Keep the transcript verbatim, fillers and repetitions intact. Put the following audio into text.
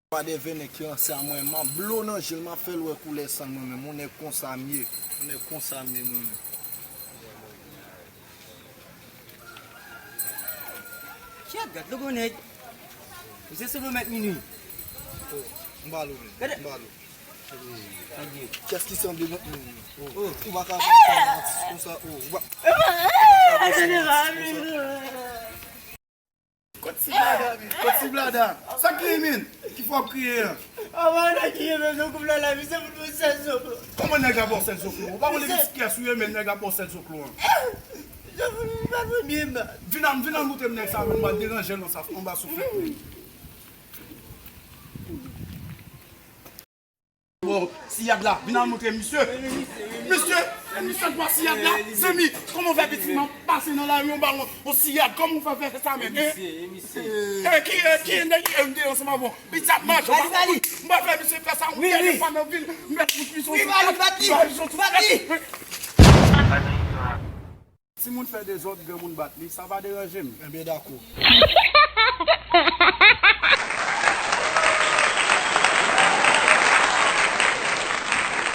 Pa de venè ki ranse a mwen, m ap blo nan je l, m ap fè l wè koulè san l mwen menm. On nèg konsa m ye, on nèg konsa m ye mwen menm. Kyèt, gad lo gwo nèg. Misye sou nou mèt minui. Oh, m ba l ou menm, m ba l ou. Kiyès ki sanble mèt minui? Oh, ou pa ka fè atis konsa, oh, ou pa. Kot ti blada, men? Kot ti blada? Sa k gen, men? Ki fè w ap kriye an? Avan nèg ki gen bezwen koup la, la, misye fout mwen sèl zoklo. Kòman nèg la ba w sèl zoklo? Ou pa konn depi ti kès ou ye, men nèg la ba w sèl zoklo an. Zoklo pa premye m. Vin al, vin al montre m nèg sa, men m pral deranje l nan sa, anba souflèt mwen. Bon, Siyad la, vin al montre misye. Misye, e misye dwa Siyad la, zanmi, kòman w fè pitit mwen pase nan lari yon balon, yon Siyad, kòman w fè fè sa menm, hein? E ki, e ki nèg ki m te ansanm avè w? Pitit ap mache, m pa fè misye fè sa, yon dènye fwa nan vi l, m mèt fout misye yon souflèt. Timoun fè dezòd, granmoun bat li, sa pa deranje m. Ebyen dakò.